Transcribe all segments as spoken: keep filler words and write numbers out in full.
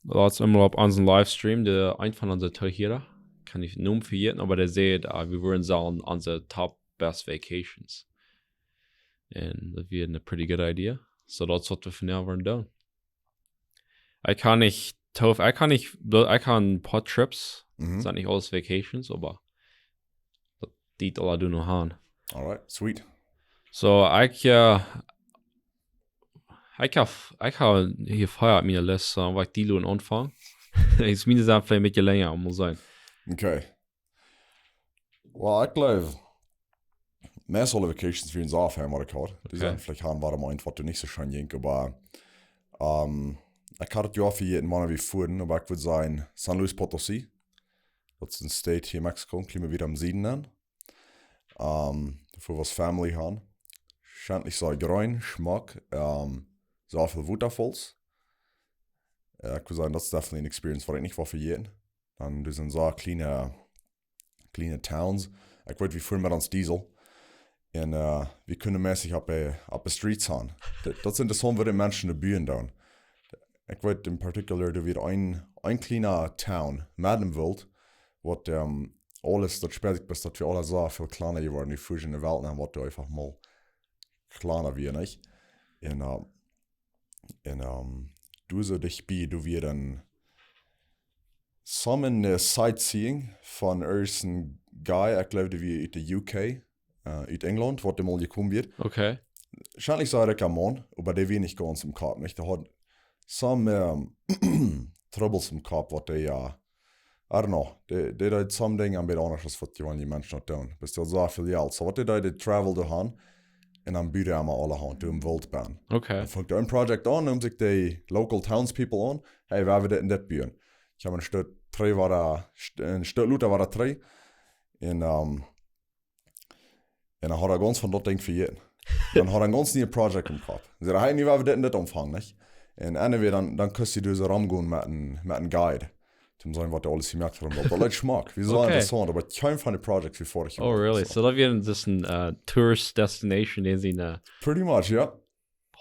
Latst emol opp onsen Livestream, de eent von onse Tohiera, kaun ekj dän Nomen vejäten, oba dee säd, ah, wie wudden sajen, onse top best vacations. Un daut wia eene pretty good idea. So daut es waut wie vondoag wudden doonen. Ekj kaun nich, too, ekj kaun nich, blo-, ekj kaun een poa Trips, Mhm. sent nich aules vacations, oba daut deit aula doa noch aun. Alright, sweet. So, ekj, äh, ekj hab, ekj hab hia vea opp miene List, so, waut ekj dee lo aunfangen. Ekj meen, dee sent veleicht een bät lenja, mott sennen. Okay. Well, ekj jleew, meist aule vacations wieren soo fein, waut ekj haud. Dee Okay. sent veleicht aun, wuarom eent waut doa nich soo scheen jinkj, oba, ähm, ekj haud daut Joa vejäten, wanea wie fuaren, oba ekj wudd sajen, San Luis Potosí. Daut es een State hia en Mexiko, een kjlien bät wieda aum Sieden aun. Ähm, doa wia Family han. Schmäakjlich soo jreen, schmock, ähm, soo väl Waterfalls. Äh, ekj wudd sajen, daut es definitely een Experience, waut ekj nich wull vejäten. Dan doa sent soo kjliene, kjliene Towns. Ekj weet, wie fuaren met ons Diesel. Un, äh, wie kunnen meist opp de, opp de Streets han. Daut, daut sent dee Sachen, waut de Menschen doa buen doonen. Ekj weet in particular, doa wia een, een kjliena Town, medden em Woolt, waut, ähm, aules, daut spält sikj, best daut wie aula soo väl kjliena jeworden, wie fuaren enne Welt nenn, waut doa eefach mol kjliena wia, nich? Un, äh, un, ähm, doa soo dicht bie, doa wia een, some in de Sightseeing von irjent een Guy, ekj jleew, dee wia ut de U K, äh, ut Enjlaunt, waut doa mol jekomen wia. Okay. Schmäakjlich soo rikja Maun, oba dee wia nich gaunz em Kopp, nich? Dee haud some, ähm, Troubles em Kopp, waut dee, äh, I don't know, dee, dee deed some Dinja een bät aundasch aus waut jeweenlich Menschen daut doonen. Best du soo väl Jelt. So waut dee deed, dee traveled doa han un dan bud hee emma aulahaunt, doa em Woolt benn. Okay. Dan funk hee een Project aun, neem sikj de local townspeople aun. Hey, wie wudden dit un dit buen. Ekj hab een Stoot trigj wia, een Stoot lota wia trigj. Un, ähm, un dan haud hee gaunz von daut Dinkj vejäten. Dan haud hee een gaunz niee Project em Kopp. Säd hee, hey, nu wudden wie dit un dit aunfangen, nich? Un anyway, dan, dan kunn hee doa soo romgonen met een, met een Guide. Toom seenen, waut hee aules jemoakt haud. Daut leet schmock. Wie soo Okay. interessaunt, oba kjeen von de Projects wia foadich Oh, jeworden, really? so. So daut wia een, daut es een, äh, tourist destination, dee sent, äh, Pretty much, jo.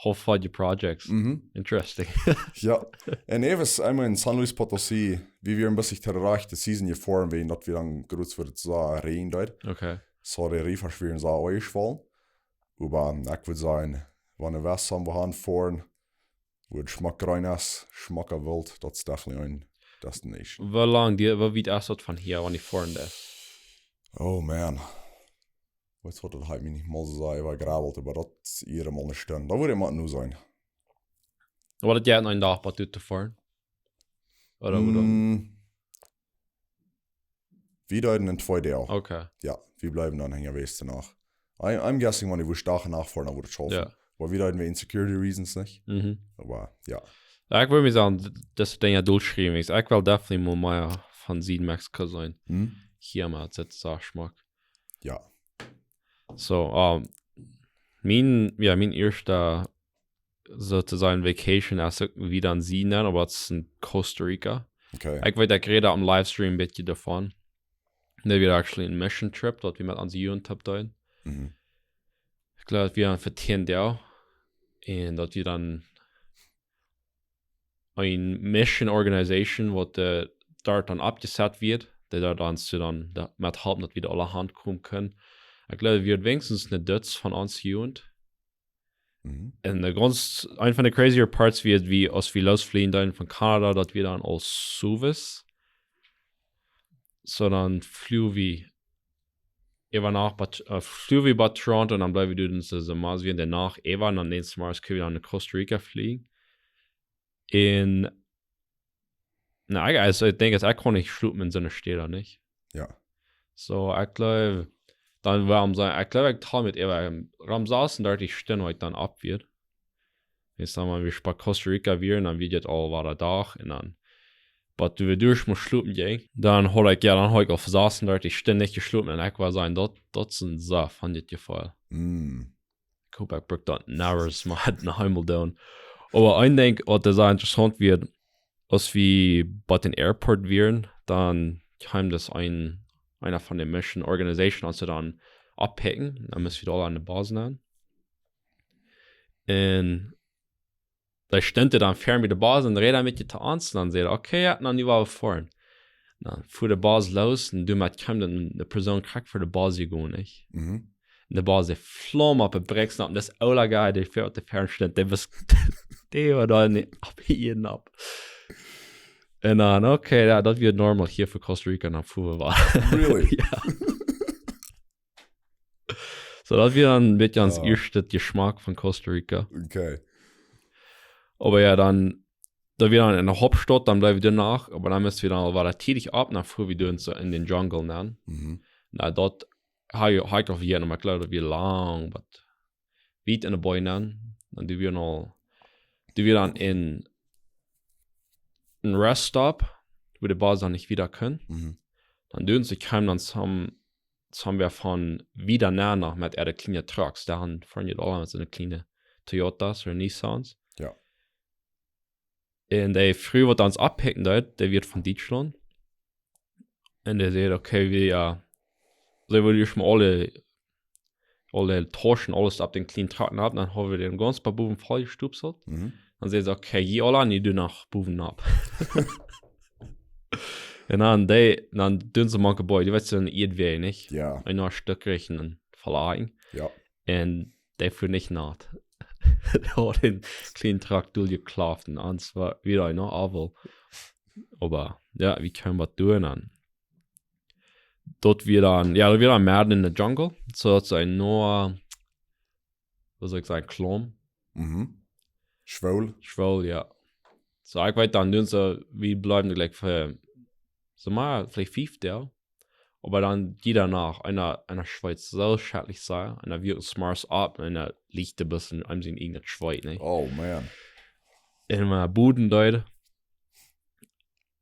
Whole fudge of projects. Mhm. Interesting. Jo. Un eefach, ekj meen, en San Luis Potosí, wie wieren een bät to de rajchte Season jefoaren, wäajen daut wie dan groot wia, daut soo räajnen deed. Okay. So, de Riefa wieren soo aunjeschwollen. Oba ekj wudd sajen, wanea wie West haben, wie han foaren, wua daut schmock jreen es, schmock Woolt, daut es definitely een destination. Woo lang, dee, woo wiet es daut von hia, wanea wie foaren doa? Oh man. Weetst waut, daut haud ekj mie nich mol soo sea äwajegrawelt, oba daut es hia mol eene Stund. Daut wudd ekj mau nu sajen. Waut, daut jeit een Dach waut doa to foaren? Ooda woo dan? Mm, wie deeden en twee Doag. Okay. Jo, wie bliewen dan hangen, weetst du noch. I, I'm guessing, wanea wie Dach un Nacht foaren, dan wudd daut schaufen. Jo. Oba wie deeden wea Insecurity Reasons, nich? Mhm. Oba, jo. Jo, ekj wudd mie sajen, d-, daut Dinkj doa schriewen, ekj well definitely mol mea von Sieden Mexiko seenen. Mhm. Hia mol, daut es soo schmock. Jo. So, ähm, mien, jo, mien ieeschta, soo to sajen, Vacation es uk wada en Sieden, oba daut es en Costa Rica. Okay. Ekj weet, ekj räd em Livestream een bät doavon. Daut wia actually een Mission Trip, daut wie met onse Jugend haben doonen. Mhm. Ekj jleew, daut wia fa tieen Doag. Un daut wia dan eene Mission Organization, waut, äh, doa dan oppjesat wia, dee doa dan soo dan doa met halpt, daut wie doa aulahaunt komen kunnen. Ekj jleew, daut wia weinichstens een Dutz von onse Jugend. Mhm. Un de gaunz, eent von de crazier parts wia, wie, aus wie losfleagen deeden von Kanada, daut wia dan aul sowes. So dan fleagen wie äwa Nacht bat, äh, fleagen wie bat Toronto un dan bleewen wie doa en de Maus, wie en de Nacht äwa un dan näakjsten Morjes kunnen wie dan no Costa Rica fleagen. Un, na, ekj, also, ekj denkj, ekj kaun nich schlopen en soone Städ, nich? Jo. So, ekj jleew, dan wuarom sajen, ekj jleew, ekj haud met äwa, ähm, rom sasuntachtig Stunden, waut ekj dan opp wia. Wan wie bie Costa Rica wieren, dan wia daut aul wada Dach un dan, waut wie doa mol schlopen jinjen, dan haud ekj, jo, dan haud ekj aul sasuntachtig Stunden nich jeschlopen un ekj wudd sajen, daut, daut es een sea fein Jefeel. Mm. Ekj hop, ekj bruck daut never mea noch eemol doonen. Oba een Dinkj, waut sea interessaunt wia, aus wie bie dän Airport wieren, dan kjeem daut een, eena von de Mission Organization, aus see dan oppikjen, dan musst wie doa aul aun de Bus nenn. Un dee stunt dan ver bie de Bus un räd een bät to ons. Un dan säd hee: "Okay, jo, dan nu woa wie foaren." Dan fua de Bus loos un doamet kjeem dan de Persoon krakjt ver de Bus jegonen, nich? Mhm. De Bus, dee flaum opp de Brakes, un dis oola guy, dee ver, dee ver stunt, dee wia, dee wia doa nich opp, hia opp. Un dan, okay, jo, daut wia normal hia fa Costa Rica, dan fua wie wada. Really? Jo. So, daut wia dan een bät ons, ah, ieeschtet Jeschmak von Costa Rica. Okay. Oba jo, dan, daut wia dan enne Hauptstaut, dan bleef wie doa noch, oba dan musten wie dan aul wada tiedich opp, dan fua wie dan soo en dän Jungle nenn. Mhm. Na, daut ha, ha ekj aul vejäten, oba ekj jleew, daut wia lang, waut wiet enne Boaj nenn. Dan doo wie aul, doo wie dan en, en Rest Stop, wua de Bus dan nich wieda kunn. Mhm. Dan doo wie, kjeemen dan some, some wea von wieda nenn noch met äare kjliene Trucks. Dee hauden frieher aula met soone kjliene Toyotas ooda Nissans. Jo. Un dee Fru, waut ons oppikjen deed, dee wia von Dietschlaunt. Un dee säd: "Okay, wie, jo, see wudden ieescht mol aule, aule Tauschen, aules opp dän kjlienen Truck nopp, dan haud wie dän gaunz bat bowen voll jestopselt." Mhm. Dan säd see: "Okay, jie aula, jie doonen no bowen nopp." Un dan dee, dan doo see mank de Boaj, dee wia soo een Ieedwäaj, nich? Jo. Een Stekj rajcht un velenjd. Jo. Un dee fua nich nopp. Dee haud dän kjlienen Truck doll jekloppt un aules wia, wia noch äwa. Oba jo, wie kjeemen waut doonen dan. Daut wia dan, jo, daut wia dan medden en de Jungle. So daut see noch, waut saul ekj sajen, Klaum. Mhm. Schwoll. Schwoll, jo. So, ekj weet dan, doo wie, soo, wie bleewen jlikj fa, soo mau, veleicht fief Doag. Oba dan jieda Nacht, eena, eena schweet soo schrakjlich sea, eena wuak zemorjes opp, un eena licht een bät aun sien ieejnet Schweet, nich? Oh, man. Un eena booden deed.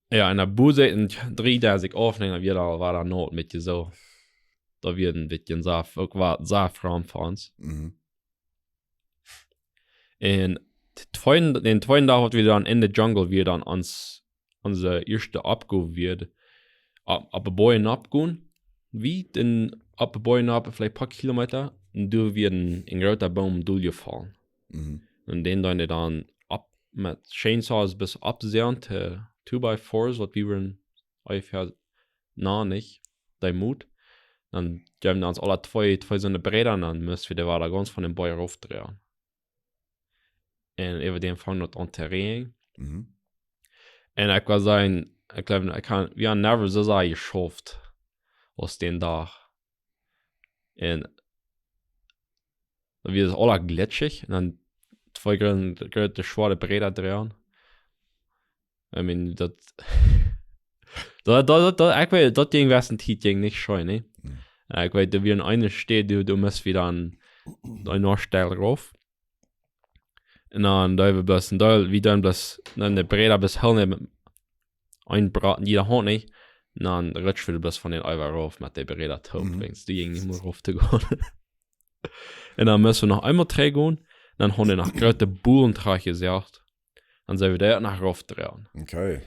Jo, eena bood sikj en drie Doag auf, un dan wia aul wada Nacht met je soo. Daut wia een bät sea, uk waut sea framd fa ons. Mhm. Un dän tweeden, dän tweeden Dach, waut wie dan en de Jungle wieren, dan ons, onse ieeschte Oppgow wia, opp, opp de Boaj nopp gonen, wiet opp de Boaj nopp, veleicht poa Kilometa, un doa wia een, een groota Boom doljefollen. Mhm. Un dän deeden dee dan opp met Chainsaws bat oppsäajen, to two by fours, waut wie wieren onjefäa, na, nich, dee Moot. Dan jeewen dee ons aula twee, twee soone Bräda, un dan musten wie dee wada gaunz von dän Boaj rauf droagen. Un äwa däm funk daut aun to räajnen. Mhm. Un ekj wull sajen, ekj jleew, ekj kaun, wie haben never soo sea jeschauft aus dän Dach. Un dan wia et aula glitschich, un dan twee groote, groote schwoare Bräda droagen. I mean, daut, daut, daut, daut, daut, ekj weet, daut jinkj wes een Tiet jinkj nich scheen, nä? Mhm. Ekj weet, doa wia eene Städ, doa, doa musten wie dan, dan noch steil rauf. Un dan deeden wie bloos, un dan, wie dan bloos, dan de Bräda bat hoolen met een Brot en jiede Haunt, nich? Un dan rutschten wie bloos von dän Äwa rauf met de Bräda toop, mhm, wiels dee jinkj nich mea rauf to gonen. Un dan musten wie noch eemol trigjgonen, dan hauden dee noch groote Bulen trajchtjesacht. Dan sent wie doa noch rauf droagen. Okay.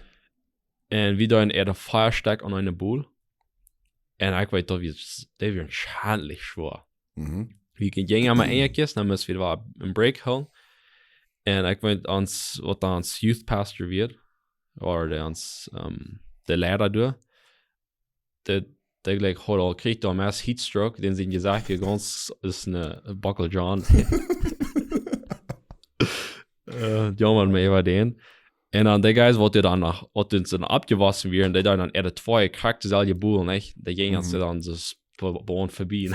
Un wie deeden ea de Fia Stekj aun eene Bul. Un ekj weet daut wia, dee wia schrakjlich schwoa. Mhm. Wie kunnen jinja mau enjekjes, dan musten wie wada een Break hoolen. Un ekj weet ons, waut dan ons Youth Pastor wia, ooda dee ons, ähm, de Leida doa, dee, dee jlikj haud aul, kjrieech aul meist Heatstroke, dän sien Jesecht wia gaunz, es een, äh, Buckle John. Äh, jaumad mie äwa dän. Un dan dee Guys, waut dee dan noch, waut dee dan oppjewossen wieren, un dee deeden dan ea twee krakjt deeselwje Bul, nich? Dee jinjen, mhm, see dan soo be-, bie ons verbie.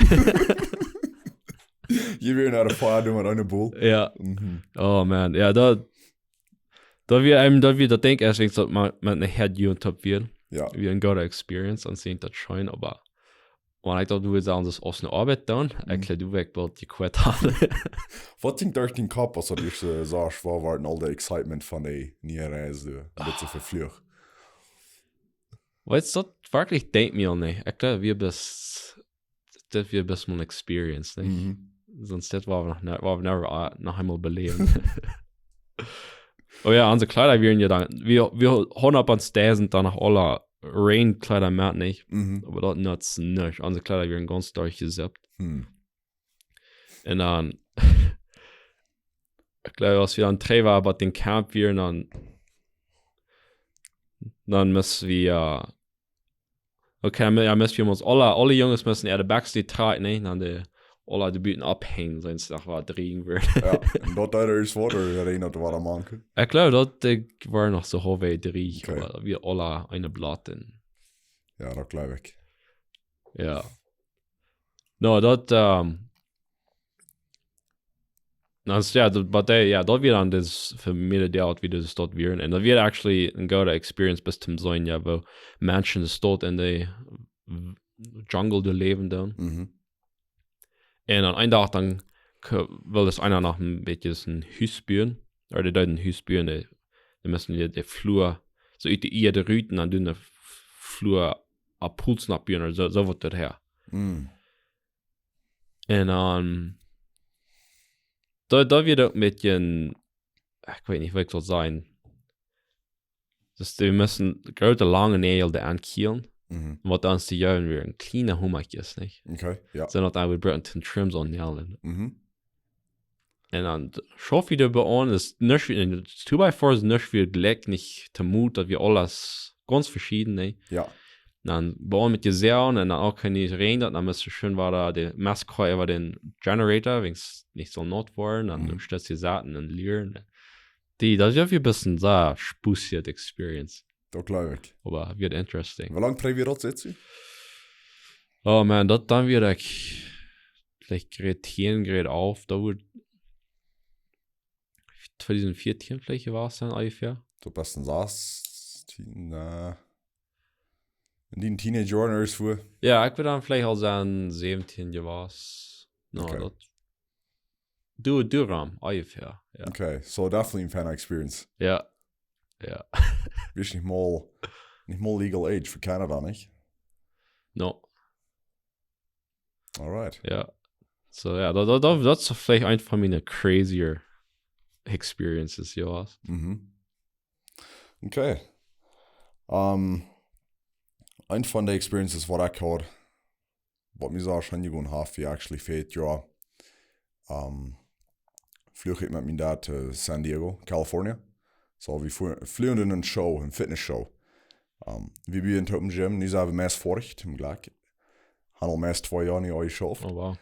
Jie wieren aun de Fia doa met eene Bul. Jo. Mhm. Oh man, jo, daut, daut wia, ähm, daut wia, daut denkj ekj, es daut mau met eene Herd Jugend opp wia. Jo. Wia eene goode Experience, un sent daut scheen, oba wan ekj daut wudd sajen, daut es aus eene Oabeit dan, mhm, ekj jleew, daut wudd ekj boolt jequit haben. Waut jinkj derch dän Kopp, aus daut ieescht soo schwoa wort un aul de Excitement von de niee Reis, du, een bät vefluach? Weetst du, daut werkjlich denkj ekj mie aul nich. Ekj jleew, wia bloos, daut wia bloos mien Experience, nich? Mhm. Sonst daut woa wie noch ne-, woa wie never, äh, noch eemol beläwen. Oh jo, onse Kjleeda wieren jo dan, wie, wie hauden opp ons Deisen dan noch aule Rainkjleeda met, nich? Mhm. Oba daut nutzt nuscht. Onse Kjleeda wieren gaunz derchjesippt. Hm. Un dan, Ekj jleew, aus wie dan trigj wieren, bie dän Camp wieren, dan, dan musst wie, äh, okay, dan, jo, musst wie ons aule, aule Junges musten äare Backslide trakjen, nä? Dan de, aule de Buten aufhenjen, sest noch waut dreien wieren. Jo, un daut deed ieescht waut, ooda deed daut waut mank? Ekj jleew, daut ekj wia noch soo haulf dreien, okay, oba wie aule eene Blatt. Jo, daut jleew ekj. Jo. No, daut, ähm, dan, jo, daut, but they, jo, daut wia dan daut fa mie de Deel, waut wie daut wieren. Un daut wia actually eene goode experience, bie to seenen, jo, woo Menschen daut en dän Jungle doa läwen doonen. Mhm. Un aun eenen Dach dan k-, wull eena noch een bät een Hus buen. Ooda dee deeden een Hus buen, dee, dee musten de, de Flua, soo ut de Ieed rut un dan de F-, Flua opp Pols nopp buen, ooda soo, soo waut daut hia. Mm. Un dan, daut, daut wia uk een bät, ekj weet nich, waut ekj saul sajen. Dus wie musten groote, lange Näajel doa aunkjielen. Mhm. Waut dan to jäwen wia een kjlienet Hummertje, nich? Okay, jo. Soo daut wie bruckten to trim soone Näajel. Mhm. Un dan schauf wie doa bie aun, daut es nich, en two by four es nich väl jlikj, nich to Moot, daut wie aules gaunz veschieden, nä? Jo. Dan bie aun met de Säajen un dan uk nich räajent, dan musst du scheen wada de Mess kjrieen äwa dän Generator, wan et nich soo naut woat, dan, mhm, steit je saut un lieren. Dee, daut wia een bät een sea spacige Experience. Daut jleew ekj. Oba wia interesting. Woo lang trigj wia daut, sajchst du? Oh man, daut dan wia ekj veleicht Grade tieen, Grade alf, daut woat tweedusent vieetieen veleicht jewast sennen, onjefäa. Daut best dan sastieen, nä. En dee Teenager Joaren ieescht wia? Jo, ekj wia dan veleicht aul soo säwentieen jewast. No, okay. Daut, du, du rom, onjefäa, jo. Okay, so definitely a fun experience. Jo, jo. Best nich mol, nich mol legal age fa Canada, nich? No. Alright. Jo. So, jo, daut, daut, daut, daut es veleicht eent von miene crazier experiences, jo. Mhm. Okay. Ähm, eent von de experiences waut ekj haud, waut mie sea scheen jegonen haft, wia actually fa dit Joa. Ähm, fluach ekj met mien Dad to San Diego, California. So, wie fua-, fluagen no eene Show, eene Fitness-Show. Ähm, wie wieren toop em Gym, nu sent wie meist foadich, toom Jlekj. Han aul meist twee Joa nu aul jeschauft. Oh, wow.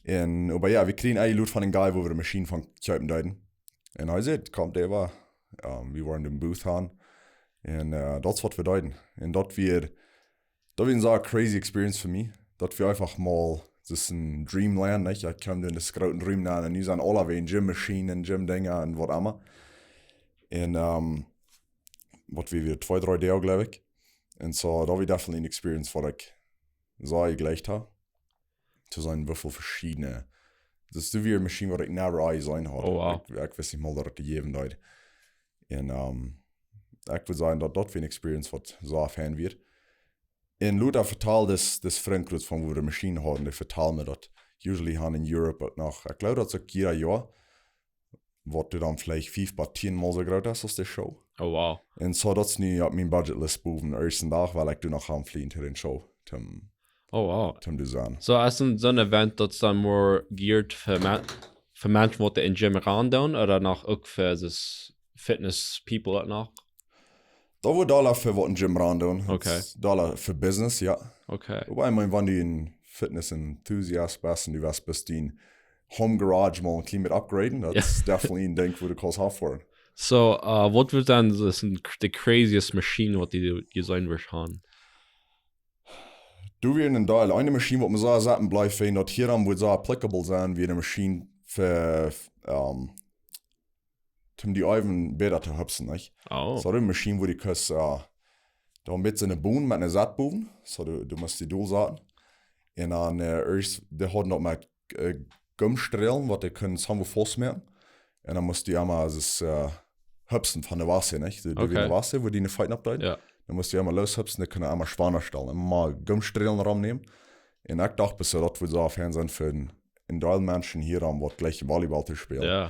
Un, oba jo, wie kjrieejen een Loot von een Guy, wua wie de Maschien von kjeepen deeden. Un hee säd, "Komt äwa, ähm, wie woaren een Booth han." Un, äh, daut es waut wie deeden. Un daut wia, daut wia eene sea crazy experience fa mie. Daut wia eefach mol, daut es een dreamland, nich? Ekj kjeem en disen grooten Rum aun un nu sent aule wea Gym-Maschinen un Gym-Dinja un waut emma. Un, ähm, waut wia, wia twee, dree Doag, jleew ekj. Un so, daut wia definitely eene experience waut ekj sea jejlikjt haud. To seenen, woo väl veschiedne. Daut es wea eene Maschien waut ekj never ieescht jeseenen haud. Oh, wow. Ekj, ekj wist nich mol daut et dee jäwen deed. Un, ähm, ekj wudd sajen daut daut wia eene experience waut sea fun wia. Un lota vetald dis, dis Frint, von wua wie de Maschien hauden, dee vetald mie daut usually han en Europe uk noch, ekj jleew daut es uk jieda Joa, waut dan veleicht fief bat tieen mol soo groot es aus de Show. Oh, wow. Un so, daut es nu opp miene Budget List bowen, ieeschten Dach, wiels ekj doo noch aun flieen to dän Show, toom, oh, wow, toom doa sennen. So, es een, soon Event, daut es dan more geared fa Me-, fa Menschen waut en Gym rom doonen, ooda noch uk fa dis Fitness People uk noch? Daut woat dolla fa waut en Gym rom doonen. Okay. Daut es dolla fa Business, jo. Okay. Oba ekj meen, wan du een Fitness Enthusiast best un du west best dien Home Garage mol een kjlien bät upgraden, daut, jo, es definitely een Dinkj wua du kaust han fa. So, äh, waut wia dan de, de craziest Maschien waut du jeseenen wurscht han? Doa wia een Deel, eene Maschien waut mie sea sitten bleef, un daut hia dan woat sea applicable sennen, wia eene Maschien fa, ähm, toom dee äwen bäta to hupsen, nich? Oh. So, eene Maschien wua du kaust, äh, dan met soone Boon met eene Sat bowen, so du, du motst dee dol saten. Un dan, äh, ieescht, dee hauden daut met, äh, Gummistrelen, waut dee kunnen soo faust moaken. Un dan motst du emol soo, äh, hupsen von de Wase, nich? De, de, okay, wia de Wase, wua dee ne Feet opp deeden. Jo. Dan motst du emol loos hupsen, dee kunnen emol schwanda stalen. Un mau Gummistrelen romnämen. Un ekj docht, bes daut woat soo fun sennen fa een, een Deel Menschen hia aun waut jlikjen Volleyball to spälen. Jo.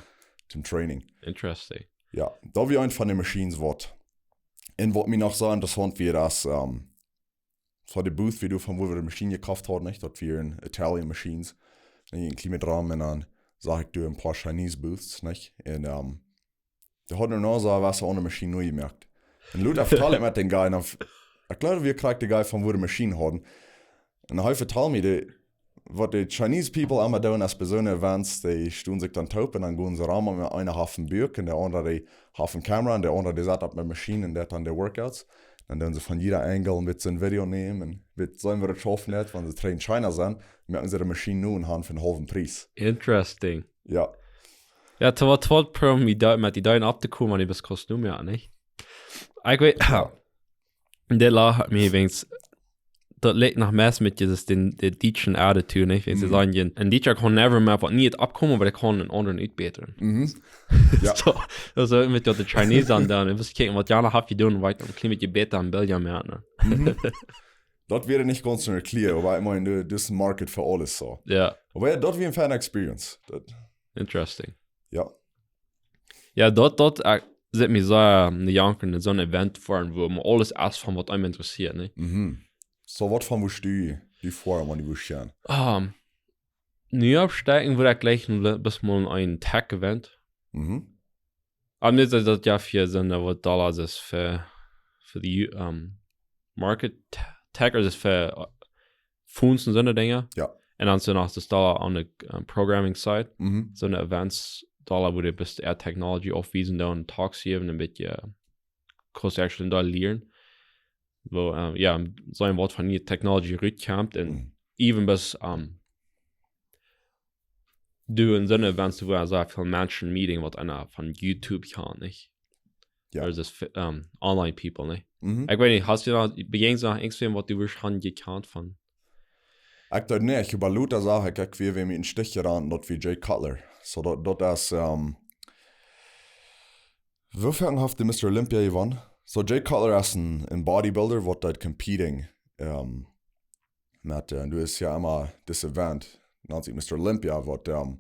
Toom Training. Interesting. Jo, daut wia eent von de Maschinen waut. Un waut mie noch sea interessaunt wia, es, ähm, fa de Booth, wua wie, von wua wie de Maschien jekoft hauden, nich? Daut wieren Italian Machines. Un een kjlien bät rom un dan sach ekj doa een poa Chinese Booths, nich? Un, ähm, dee hauden noch soo waut aun de Maschien nu jemoakt. Un luta vetald ekj met dän Guy, un ekj jleew, wie krakjt dän Guy von woo de Maschien hauden. Un hee vetald mie, dee, waut de Chinese people emma doonen aus bie soone Events, dee stonen sikj dan toop un dan gonen see rom un eena haft een Buak un de aundra dee haft een Camera un de aundra dee sat opp de Maschien un deit dan de Workouts. Dan doonen see von jieda Angle een bät een Video nämen un bät seenen, woo daut schaufen deit, wan see trigj en China sent, moaken see de Maschien nu un han fa een haulwen Pries. Interesting. Jo. Jo, to waut, waut probieren wie doa met dee Ideen opptokomen, wan dee best kostüm, jo, nich? Ekj weet, dee lach mie weens, daut lijcht noch meist met dän, dän dietschen Attitude, nich? Weens see Mhm. sajen, een Dietscha kaun never mea waut Nieet oppkomen, oba dee kaun een aundren utbätren. Mhm. Jo. Soo, aulsoo met waut de Chinese dan doonen, un waut kjikjen, waut Jana haft jedonen, woo ekj een kjlien bät bäta aun Billard moaken, nä? Mhm. Daut wia nich gaunz soo kjlia, oba ekj meen, du, du hast een Market fa aules soo. Jo. Oba jo, daut wia een feine Experience. Daut Interesting. Jo. Jo, daut, daut, äh, sitt mie soo, ähm, de Janker en soon Event foaren, wua mau aules es von waut eenem interessieet, nä? Mhm. Soo, waut von wua du, du foaren, wan du wua schaun? Ähm, nu oppstekjen wudd ekj jlikj een, best mol een Tech-Event. Mhm. Oba nich daut, daut jo fa soone, waut Dollars es fa, fa de, ähm, Market Tech, aulsoo fa, äh, Phones un soone Dinja. Jo. Un dan sent noch de Dollars aun de, äh, Programming Side. Mhm. Soone Events, Dollars, wua dee best eascht Technology aufwiesen, dan Talks jäwen, een bät, äh, cross actually doa lieren. Wua, äh, jo, seenen waut von dee Technology rutkjemt un Mhm. even best, ähm, du en soone Events, wua soo väl Menschen meeten, waut eena von YouTube kjant, nich? Jo. Versus, ähm, online people, nich? Mhm. Ekj weet nich, hast du doa, bejäajenst du noch irjentwäm, waut du wurscht han jekjant von? Ekj denkj nich, oba luta sach ekj, ekj wia wäm een Stich jerannt, daut wia Jay Cutler. Soo, daut, daut es, ähm, woo väl haft dee Mister Olympia jewonnen? Soo, Jay Cutler es een, een Bodybuilder, waut deit competing, ähm, met, äh, du hast jo emma dit Event, nant sikj Mister Olympia, waut, ähm,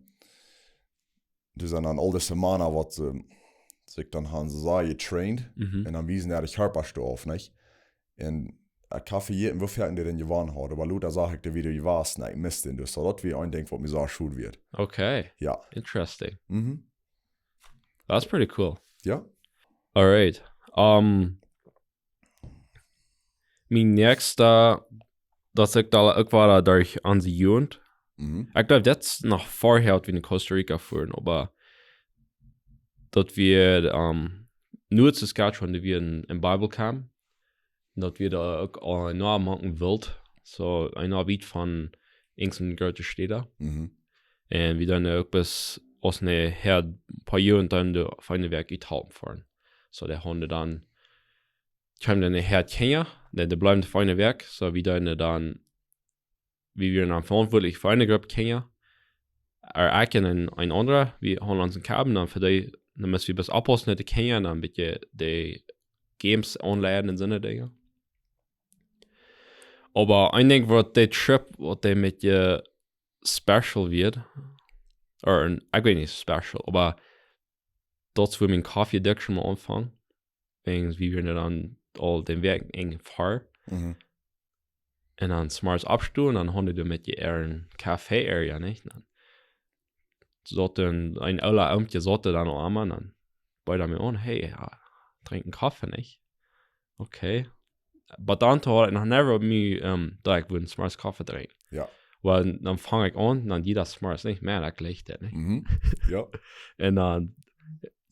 du sent dan aul dise Mana, waut, ähm, sikj dan han soo jetraind, Mhm. un dan wiesen dee de Kjarpa stoa auf, nich? Un ekj hab vejäten, woo väl dee dan jewonnen haud, oba luta sach ekj de Video jewast, nä, ekj mist dän, dus soo, daut wia een Dinkj, waut mie soo schod wia. Okay. Jo. Interesting. Mhm. That's pretty cool. Jo. All right. Ähm, mien näakjsta, daut ekj doa uk wada derch aun de Jugend. Mhm. Ekj jleew, daut es noch verhäa, aus wie no Costa Rica fuaren, oba daut wia, ähm, Nuad-Saskatchewan, daut wia een, een Bible Camp. Daut wia doa uk aul noch mank Wilt. Soo, een Oabeit von irjent soone groote Städa. Mhm. Un wie dan uk best aus ne Häad poa Joa un dan de feine Wäakj uthalpen foaren. Soo, dee hauden dan, kjeemen dan ne Häad Kjinja, dee, dee bleewen feine Wäakj, soo wie dan, dan, wie wieren dan veauntwuatlich fa eene Grupp Kjinja, oba ekj un een, een aundra, wie hauden onse Cabin dan fa dee, dan must wie best oppaussen met de Kjinja, dan een bät de Games aunleiden un soone Dinja. Oba een Dinkj, waut dee Trip, waut dee met je special wia, oda, ekj weet nich, special, oba daut wia mien Coffee Addiction aum Aunfank. Wäajen wie wieren dan aul dän Wäakj enj ver. Mhm. Un dan zemorjes oppstonen, dan hauden dee met je äa Café Area, nich? Dan saut een, een oola Oomkje saut dan aul aun, dan bie mie aun, hey, jo, drinkj een Coffee, nich? Okay. Oba dan haud ekj noch never mea, ähm, daut ekj wudd zemorjes Coffee drinkjen. Jo. Wiels dan funk ekj aun, dan dee daut zemorjes nich mea, daut jlikj daut nich. Mhm. Jo. Un dan,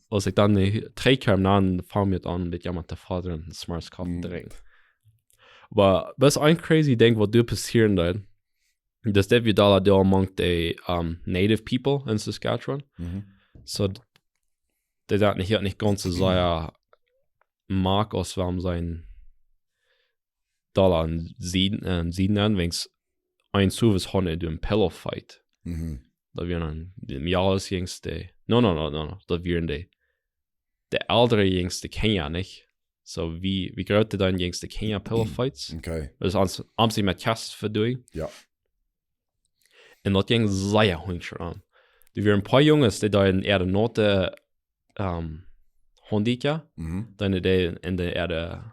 aus ekj dan nich trigjkjeem, dan funk mie aun, een bät met to fodren, zemorjes Coffee Mhm. drinkjen. Oba daut es een crazy Dinkj, waut doa passieren deed. Daut dee wia doa, doa among de, ähm, native people en Saskatchewan. Mhm. Soo, dee daut nich, nich gaunz soo sea moakt aus wan see doa aun Sieden, äh, Sieden aun, wäajen een Service hauden dee een Pillow Fight. Mhm. Daut wia dan, de Mialis jinjste, no, no, no, no, no, daut wieren dee, de eldre jinjste Kjinja, nich? Soo, wie, wie groot dee dan jinjste Kjinja Pillow Fights? Okay. Daut es ons, ons met Kjast vedoen. Jo. Un daut jinkj sea hunjsch aun. Doa wieren een poa Junges, dee doa en äare Note, ähm, Hondietja, Mhm. dan dee en de äare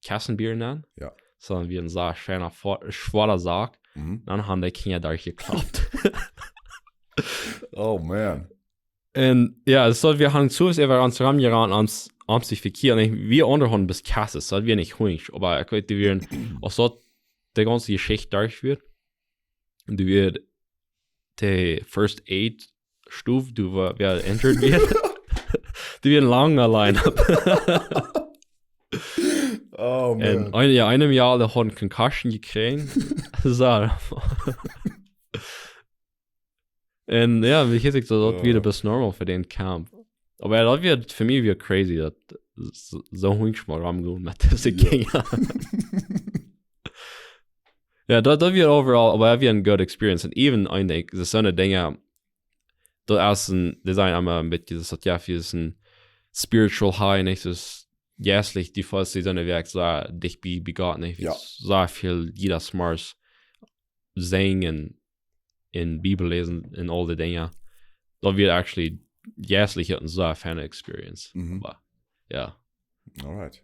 Kastenbieren aun. Jo. Soo, dan wia een sea schwoara Fo-, schwoara Sak. Mhm. Dan hauden dee Kjinja doa jekloppt. Oh man. Un jo, daut wie haben sowieso äwa ons romjerant, om, om sikj vekjieren. Wie aundre hauden bloos Kassas, daut wia nich hunjsch. Oba ekj weet, dee wieren, aus daut de gaunze Jeschicht derch wia, dee wia de First Aid Stow, dee wia, wia injured wia. Dee wia lang auleen. Oh Un man. een, jo, een Mejal, dee haud ne Concussion jekjräajen. Soo. Un jo, wie hieet ekj, daut, daut wia Jo. Bloos normal fa dän Camp. Oba jo, daut wia, fa mie wia crazy, daut soo, soo hunjsch mol romgonen met dise Jo. Kjinja. Jo, daut, daut wia overall, oba daut wia eene goode Experience. Un even, ekj denkj, daut soone Dinja, daut es een, dee sent emma een bät, daut es, jo, fa een spiritual high, nich? Daut es jeistlich, dee feelen, dee sent werkjlich soo dicht bie, bie Gott, nich? Jo. Soo väl, jiedes Mol sinjen un Bibel läsen un aul dee Dinja. Daut wia actually jeistlich eene soo feine Experience. Mhm. Oba, jo. Alright.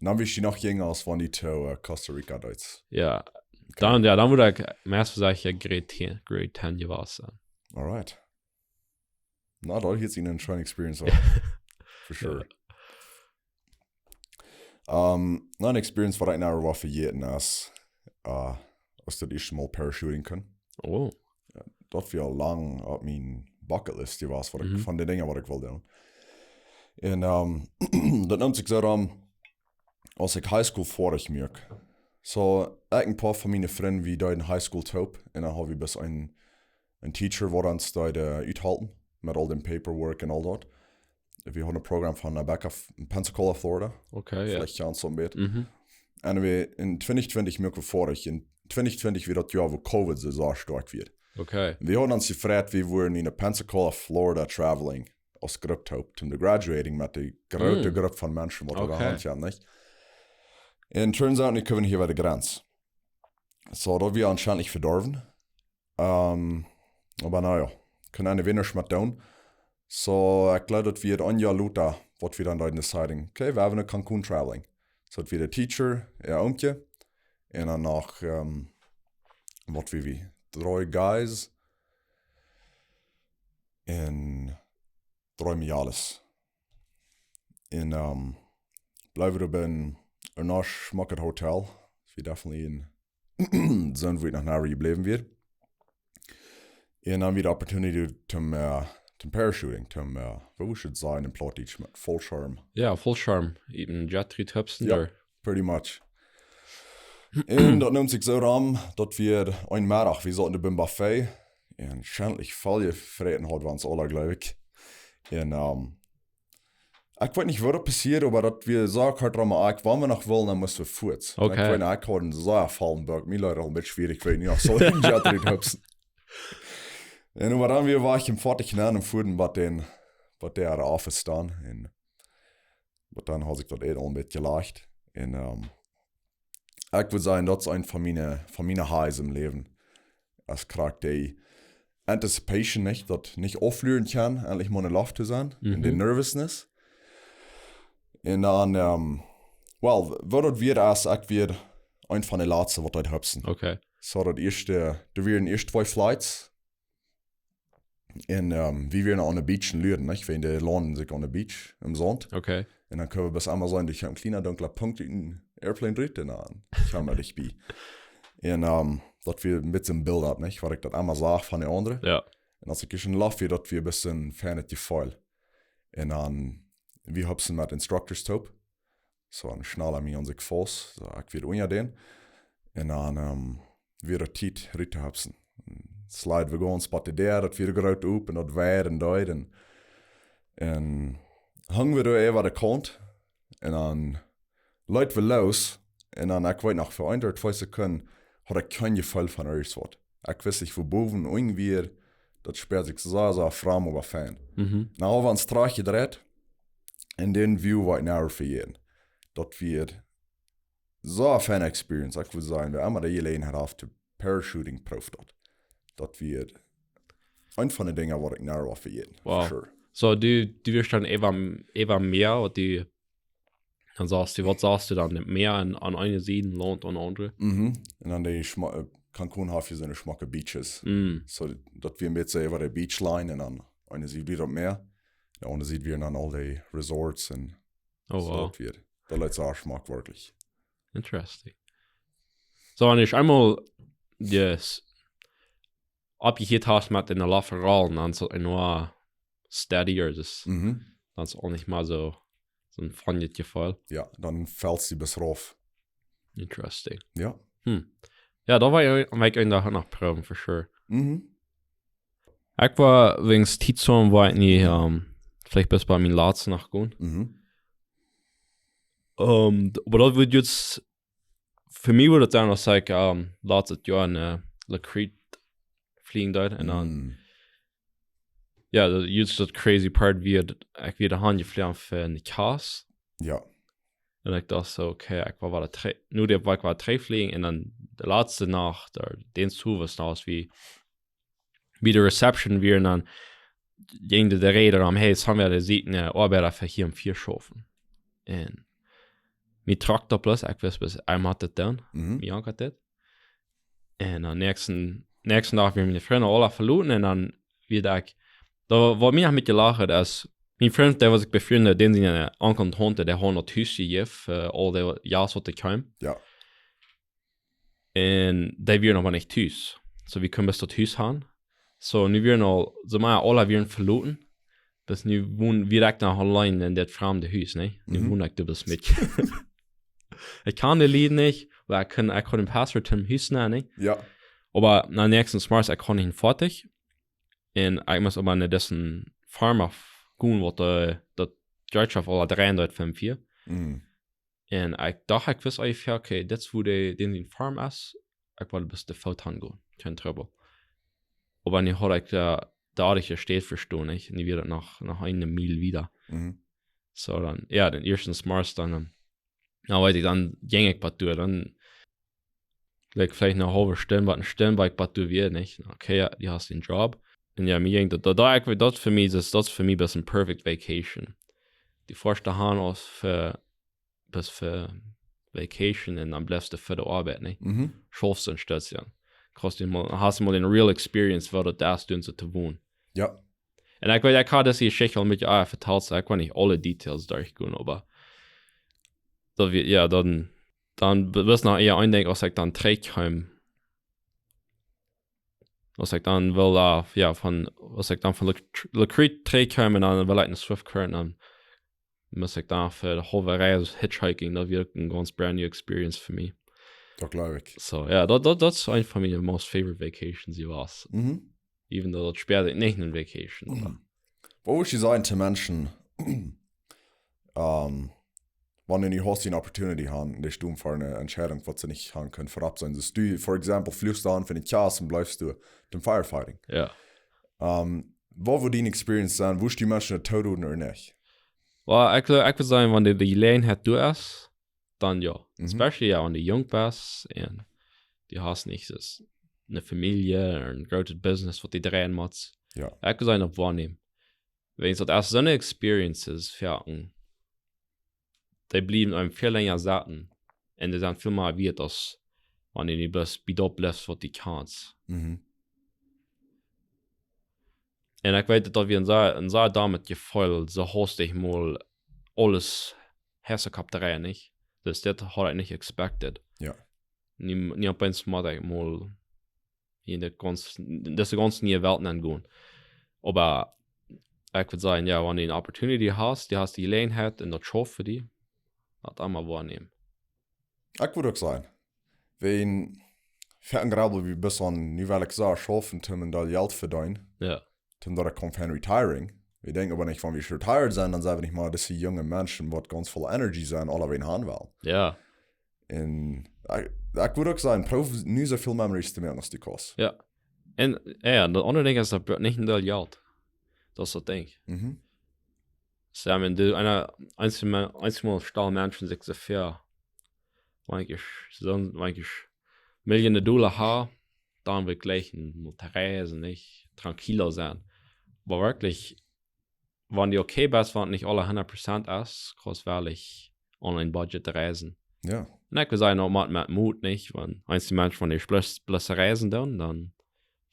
Dan wia ekj noch jinja aus wan du to, äh, Costa Rica deetst. Jo. Dan, jo, dan wudd ekj meist secha Grade ten, Grade ten jewast sennen. Alright. Na, daut hieet sikj eene scheene Experience aun. For sure. Ähm, noch eene Experience, waut ekj nich woa vejäten es, äh, aus ekj daut ieeschte Mol parachuting kunn. Oh. Daut wia lang opp miene Bucketlist jewast, waut ekj, Mhm. von de Dinja, waut ekj well doonen. Un, ähm, daut neem sikj soo aun, aus ekj High School foadich muak. Soo, ekj un een poa von miene Frind, wie deeden High School toop. Un dan haud wie bloos een, een Teacher, waut ons deed, äh, uthalpen met aul dän Paperwork un aul daut. Wie hauden een Programm von, äh, back of Pensacola, Florida. Okay, jo. Veleicht kjanst du daut een bät. Mhm. Anyway, en twintich twintich muak wie foadich. En twintich twintich wia daut Joa, wua Covid soo, soo stoakj wia. Okay. Wie hauden ons jefreit, wie wieren no Pensacola, Florida traveling aus Grupp toop, toom de graduating met de groote Mm. Grupp von Menschen, waut wie Okay. hauden, jo, nich? Un turns out, nu kjeemen wie hia bie de Grenz. Soo, daut wia aunscheinent vedorwen. Ähm, oba na jo, kunn eena weinich met doonen. Soo, ekj jleew, daut wia een Joa lota, waut wie dan deeden deciding, okay, wie haben no Cancun traveling. Soo, daut wia de Teacher, äa Oomkje. Un dan noch, ähm, waut wia wie? Dree Guys. Un dree Mejales. Un, ähm, bleewen wie bie een, een schmocket Hotel. Wie definitely en sent, wua ekj noch nie jebläwen wia. Un dan wia de Opportunity toom, äh, toom Parachuting, toom, äh, woo wudd ekj daut sajen en Plautdietsch, met Fallschirm. Jo, Fallschirm. Even Jet Ski hupsen Jo. Doa. Pretty much. Un daut neem sikj soo aun, daut wie een Meddach, wie sauten biem Buffet. Un scheinlich väl jefräten hauden wie ons aula, jleew ekj. Un, ähm, ekj weet nich, waut doa passieed, oba daut wia soo kort rom, ekj, wan wie noch wullen, dan musten wie fuaz. Okay. Ekj weet nich, ekj haud een soo vollen Buck, mie leet daut aul een bät schwierig, ekj weet nich, aus ekj soo een Jet Ski hupsen. Un oba dan wia ekj em foadich nenn un fuaren bie dän, bie dee Office dan. Un oba dan haud ekj daut Äten aul een bät jelajcht. Un, ähm, ekj wudd sajen, daut es een von miene, von miene Highs em Läwen. Aus krakjt dee Anticipation, nich? Daut nich aufluren kjennen, endlich mol en de Loft to sennen. Un de Mhm. Nervousness. Un dan, ähm, well, waut daut wia, aus ekj wia een von de latste, waut deed hupsen. Okay. Soo, daut ieeschte, doa wieren ieescht twee Flights. Un, ähm, wie wieren aun de Beach en Lüren, nich? Wäajen dee launden sikj aun de Beach, em Saunt. Okay. Un dan kunn wie bloos emol seenen, doa kjeem een kjliena dunkla Punkt ut dän Airplane rut un dan kjeem hee dicht bie. Un, ähm, daut wia een bät een Build-up, nich? Waut ekj daut emol sach von de aundre. Jo. Un aus ekj ieescht en de Loft wia, daut wia een bät een feinet Jefeel. Un dan, wie hupsen met Instructors toop. Soo, dan schnall ekj mie aun sikj faust, soo, ekj wia unja dän. Un dan, ähm, wia daut Tiet rut to hupsen. Slide wie gaunz bot de Däa, daut wia groot op un daut wia en Deel. Un, un hung wie doa äwa de Kaunt. Un dan leet wie loos. Un dan, ekj weet noch, fa een ooda twee Sekunden haud ekj kjeen Jefeel von irjentwaut. Ekj wist nich, wua bowen, unjen wia, daut spieed sikj soo, soo framd, oba fein. Mhm. Nu, wie haben ons trajchtjedreit. Un dän View woa ekj never vejäten. Daut wia soo eene feine Experience. Ekj wudd sajen, wäa emma de Jeläajenheit haft to Parachuting, proowt daut. Daut wia een von de Dinja, waut ekj never woa vejäten. Wow. For sure. Soo, du, du wieescht dan äwa, äwa Mäa, waut du, dan sachst du, waut sachst du dan? Mäa aun, aun eene Sied, Launt aun de aundre? Mhm. Un dan dee schma-, äh, Cancun haft je soone schmocke Beaches. So, daut wia een bät äwa de Beachline un dan eene Sied wia daut Mea. De aundre Sied wieren dan aul de Resorts un Oh, soo wow. Daut wia, daut leet sea schmock werkjlich. Interesting. So, wan du eemol, yes, aufjehieet hast met enne La Feral, dan es daut noch steadier, dus Mhm. dan es daut uk nich mea soo, soon funny Jefeel. Jo, dan felt die bät rauf. Interesting. Jo. Hm. Jo, daut woa ekj, woa ekj een Dach noch proowen, for sure. Mhm. Ekj woa wäajen Tiet soo, woa ekj nich, ähm, veleicht bat bie mien latste Nacht gonen. Mhm. Ähm, d-, oba daut woat jetzt, fa mie woat daut dan, aus ekj, ähm, latstet Joa no, äh, La Crete fleajen deed. Un dan, Mhm. jo, daut, jetzt daut crazy part wia, daut ekj wia doahan jefloagen fa eene Kjast. Jo. Un ekj docht soo, okay, ekj woa wada tre-, nu dee woa ekj wada trigjfleajen. Un dan de latste Nacht, ooda dän Owent noch, aus wie bie de Reception wieren, dan jinkj de, de Räd om, hey, see haben de sittende Oabeida fa hia em Fia schaufen. Un mie trock daut bloos, ekj wist bloos, ekj mott daut doonen. Mhm. Mie jankad daut. Un dan näakjsten, näakjsten Dach wia miene Frind aula veloten un dan wia ekj, daut, waut mie noch met jelacht haud, es, mien Frint, dee waut ekj befriend, dän siene Onkel un Taunte, dee hauden daut Hus jejäft, äh, aul de Joaren waut ekj kjeem. Jo. Un dee wieren noch nich tus. So, wie kunnen bloos daut Hus han. So, nu wieren aul, soo mau aula wieren veloten. Dus nu won wie ieescht noch auleen en daut framde Hus, nä? Nu Mhm. won ekj doa bloos met. Ekj kjand de Lied nich, oba ekj kunn, ekj kunn dän Pastor toom Hus nenn, nä? Jo. Oba dan näakjsten Morjes, ekj haud nich een Foatich. Un ekj must oba no dise Farm gonen, waut, äh, daut Jeitschoft aula dreien deed fa fia. Mhm. Un ekj docht, ekj wist onjefäa, okay, dit es wua dee, dän sien Farm es. Ekj wull bloos to Foot han gonen, kjeen Trubbel. Oba nu haud ekj de, de ieeschte Städ vestonen, nä? Un nu wia daut noch, noch eene Miel wieda. Mhm. So dan, jo, dän ieeschten Morjes dan, ähm, dan weet ekj, dan jinkj ekj bat doa, dan, like, veleicht eene haulwe Stund, waut eene Stund, wia ekj bat doa wia, nä? Okay, jo, du hast dän Job. Un jo, mie jinkj daut, daut, daut, ekj, daut fa mie, daut, daut fa mie waut eene perfect vacation. Dee ieeschte Haus fa, waut fa vacation un dan blifst du fa de Oabeit, nä? Mhm. Schaufst een Stekj, jo. Kjrichst du mol, hast mol eene real experience, waut daut es, doa soo to wonen. Jo. Un ekj weet, ekj haud dise Jeschicht aul een bät, ah, vetalt, so ekj woa nich aule Details derchgonen, oba daut wia, jo, dan, dan be-, wia noch ea een Dinkj, aus ekj dan trigjkjeem. Aus ekj dan wull, äh, jo, von, aus ekj dan von La, La Crete trigjkjeem un dan wull ekj no Swift Current, dan must ekj dan fa de haulwe Reis hitchhiken, daut wia eene gaunz brand new experience fa mie. Daut jleew ekj. So, jo, daut, daut, daut es eene von miene most favorite vacations jewast. Mhm. Even though daut spält nich eene vacation, oba Waut wurscht du sajen to Menschen, ähm, wan dee nu hast eene Opportunity han, dee stonen ver eene Entscheidunk, waut see nich han kjennen veropp seenen? Dus du, for example, fluchst dan von de Kjast un blifst du dem firefighting. Jo. Ähm, waut wudd diene Experience sennen? Wurscht du Menschen daut toodonen ooda nich? Well, ekj, ekj wudd sajen, wan de, de Jeläajenheit doa es, dan jo. Mhm. Especially jo, wan du junk best un du hast nich soo eene Famielje ooda een grootet Business, waut du dreien motst. Jo. Ekj wudd sajen, daut woanämen. Wiels daut es soone Experiences, jo, un dee bliewen eenem väl lenja sitten. Un dee sent väl mea wieet aus wan du nich bloos bie daut blifst, waut du kaust. Mhm. Un ekj weet, daut wia een sea, een sea domet Jefeel, soo haustich mol aules Hessekap dreien, nich? Dus dit haud ekj nich expected. Jo. Nu, nu opp eemol mott ekj mol en de gaunz, dise gaunz niee Welt nengonen. Oba ekj wudd sajen, jo, wan du eene Opportunity hast, du hast de Jeläajenheit un daut schauft fa die, daut emma woanämen. Ekj wudd uk sajen, wan, fa een Grabel, wie best aun, nu well ekj soo schaufen, om een Deel Jelt vedeenen. Jo. Om daut ekj kaun von retiring. Wie denkjen oba nich, wan wie retired sent, dan sent wie nich mea dise junge Menschen, waut gaunz voll Energy sent, aulawäajen han wellen. Jo. Un ekj, ekj wudd uk sajen, proow nu soo väl memories to moaken aus du kaust. Jo. Un, jo, daut aundre Dinkj es, daut brukt nich een Deel Jelt. Daut es daut Dinkj. Mhm. So, I mean, du, eena, eenjemol, eenjemol stalen Menschen sikj soo väl. Wan ekj, soo, wan ekj Millionen Dolla hab, dan well ekj jlikj een, mol to reisen, nich? Tranquilo sennen. Oba werkjlich, wan du okay best, wan nich aules hundat Prozent es, kaust du werkjlich aun een Budget reisen. Jo. Un ekj wudd sajen, uk met, met Moot, nich? Wan eent dee Menschen, wan dee bloos, bloos reisen doonen, dan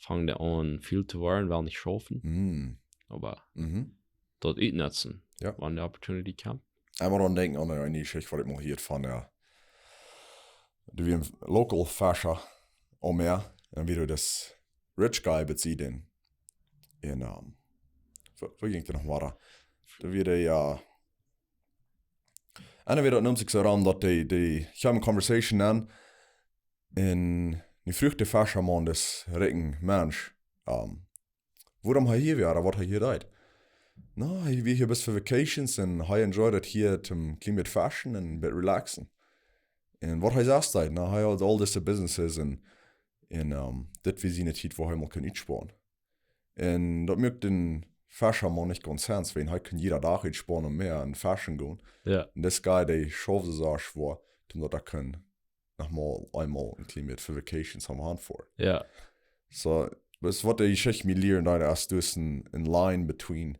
fangen dee aun väl to woaren, wellen nich schaufen. Mm. Oba Mhm. daut utnutzen, Jo. wan de Opportunity kjemt. Emma dan denkjen aun eene Jeschicht, waut ekj mol hieed von, jo. Doa wia een local Fescha aum Mäa, un wia dis rich guy besied dän. Un, ähm, woo, woo jinkj daut noch wada? Doa wia dee, jo, un dan wia daut, nemt sikj soo rom, daut dee, dee kjeem eene conversation aun, un dee fruach dän Fescha Maun, dis rikjen Mensch, ähm, wuarom hee hia wia, ooda waut hee hia deed. No, hee wia hia bloos fa vacations un hee enjoyed it hia toom kjlien bät feschen un bät relaxen. Un waut hee selfst deed, no, hee haud aul dise businesses un, un, ähm, dit wia siene Tiet, wua hee mol kunn utsponen. Un daut muak dän Fescha Maun nich gaunz sense, wiels hee kunn jieda Dach utsponen un mea un feschen gonen. Jo. Un dis guy, dee schaufd soo schwoa, toom daut hee kunn noch mol eemol een kjlien bät fa vacations aum Haunt foaren. Jo. So, daut es waut dee Jeschicht mie lieet, daut es dus een, een line between,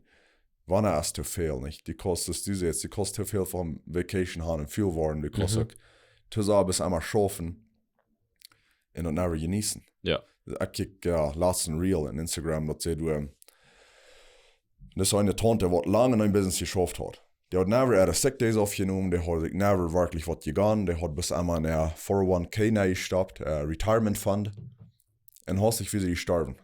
wanea es too väl, nich? Dee kaust, soo aus du sajchst, dee kaust too väl von vacation haben un väl woaren, dee kaust Mhm. uk too sea bloos emma schaufen un daut never jeneeten. Jo. Ekj kjikj, jo, latst een Reel en Instagram, daut see doa, daut es eene Taunte, waut lang en een Business jeschauft haud. Dee haud never äare sick days aufjenomen, dee haud sikj never werkjlich waut jegonen, dee haud bloos emma en äa four oh one K nenjestoppt, äh, retirement fund, un haud sikj fa see jestorwen.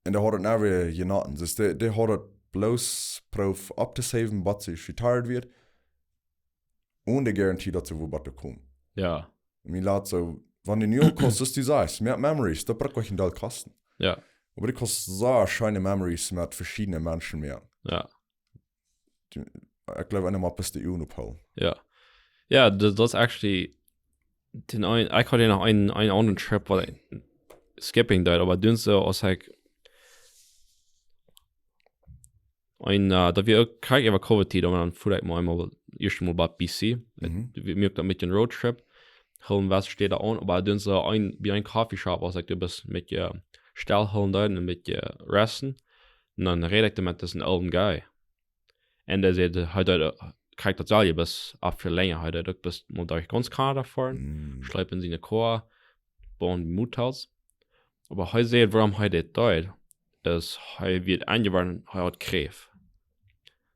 Un dee haud daut never jenoten. Dus dee, dee haud daut bloos proowt auftosaven, bat see retired wia, onen de Garantie, daut see wudd waut komen. Jo. Mie lat soo, wan dee nu kaust, soo aus du sajchst, mea memories, daut brukt uk een Deel kosten. Jo. Oba dee kaust soo scheene memories met veschiedne Menschen moaken. Jo. Dee, ekj jleew, eena mott bloos de Uagen opphoolen. Jo. Jo, daut, daut es actually, dän een, ekj haud hia noch een, een aundren Trip, waut ekj skippen deed, oba dan soo, aus ekj een, äh, daut wia uk krakjt äwa Covid Tiet, oba dan fua ekj mol eemol, ieescht mol bat B C. Mhm. Wie, wie uk dan met een Roadtrip, hilt waut Städen aun, oba dan soo een, bie een Coffeeshop, aus ekj doa bloos met, äh, stell hilt un een bät, äh, resten. Un dan räd ekj doa met disen oolen guy. Un dee säd, hee deed, äh, krakjt daut selwje, bloos opp väl lenja, hee deed uk bloos mol derch gaunz Kanada foaren, Mm. schleepen siene Koa, buen Motels. Oba hee säd, wuarom hee dit deed, es, hee wia enjeworden, hee haud Kjräft.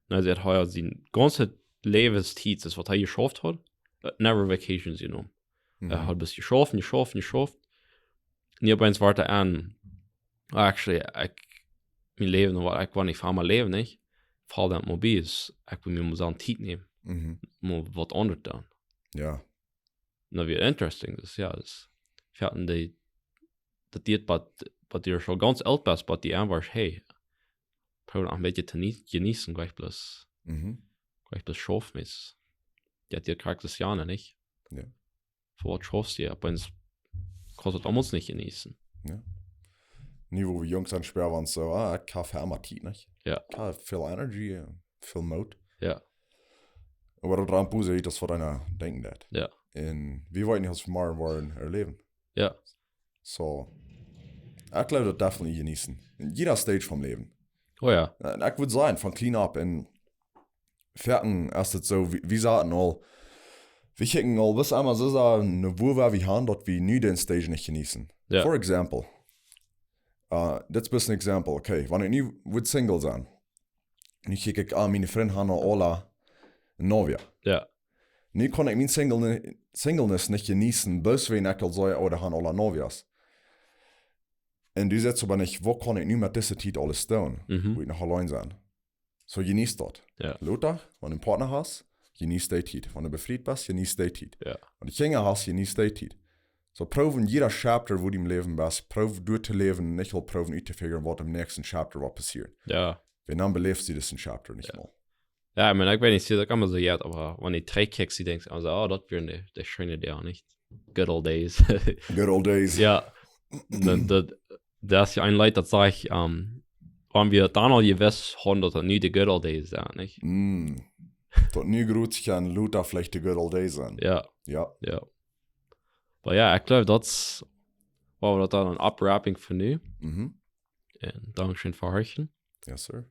Un hee säd, hee haud siene gaunze Läwenstiet, daut waut hee jeschauft haud, äh, never vacations jenomen. Mhm. Hee haud bloos jeschauft, jeschauft, jeschauft. Un opp eemol wort hee aun, actually, ekj, mien Läwen, waut ekj, wan ekj fa mie läw, nich? Felt daut mol bie, ekj well mie mol soone Tiet nämen, Mhm. mol waut aundret doonen. Jo. Un daut wia interesting, dus jo, dus, jo, un dee, daut dee, waut, waut dee soo gaunz oolt es, waut dee aunwoat, hey, proow noch een bät to nie-, jeneeten, jlikj bloos, Mhm. jlikj bloos schaufen es. Jo, dee krakjt daut jo, nich? Jo. Fa waut schaufst du, opp eemol kaust du daut aulemol nich jeneeten. Jo. Nu, wua wie junk sent, späa wie ons soo, ah, ekj hab emma Tiet, nich? Jo. Ekj hab väl Energie, äh, väl Moot. Jo. Oba daut ran puse, daut es waut eena denkjen deit. Jo. Un wie weeten nich, waut wie morjen woaren erläwen. Jo. So, ekj jleew daut definitely jeneeten. En jieda Stage vom Läwen. Oh jo. Un ekj wudd sajen, von clean up un foaken es et soo, wie, wie saten aul, wie kjikjen aul, waut emma soo sajen, wua wie han, daut wie nu dän Stage nich jeneeten. Jo. For example, äh, dit es bloos een Example, okay, wan ekj nu wudd single sennen, nu kjikj ekj aun, miene Frind han aula Novia. Jo. Nu kaun ekj mien Single-, Singleness nich jeneeten, bloos wiels ekj aul soo, oh, dee han aula Novias. Un du sajchst oba nich, waut kaun ekj nu met dise Tiet aules doonen, Mhm. wua ekj noch auleen sie? So, jeneet daut. Jo. Lota, wan du een Partner hast, jeneet dee Tiet. Wan du befriet best, jeneet dee Tiet. Jo. Wan du Kjinja hast, jeneet dee Tiet. So, proow en jieda Chapter, wua du em Läwen best, proow derchtoläwen, nich aul proowen uttofigren, waut em näakjsten Chapter woat passieren. Jo. Wiels dan beläfst du disen Chapter nich Jo. mol. Jo, ekj meen, ekj weet nich, ekj kaun mie soo, jo, oba wan du trigjkjikjst, du denkjst, aulsoo, oh, daut wieren de, de scheene Doag, nich? Good old days. Good old days. Jo, dan, daut, daut es jo een Leet, daut sajcht, ähm, wan wie daut dan aul jewist hauden, daut daut nu de good old days sent, nich? Mm. Daut nu groot kjennen Lota veleicht de good old days sennen. Jo. Jo. Jo. Oba jo, ekj jleew, daut es, wua wie daut dan aunwrappen fa nu. Mhm. Un dankscheen fa horchen. Yes, sir.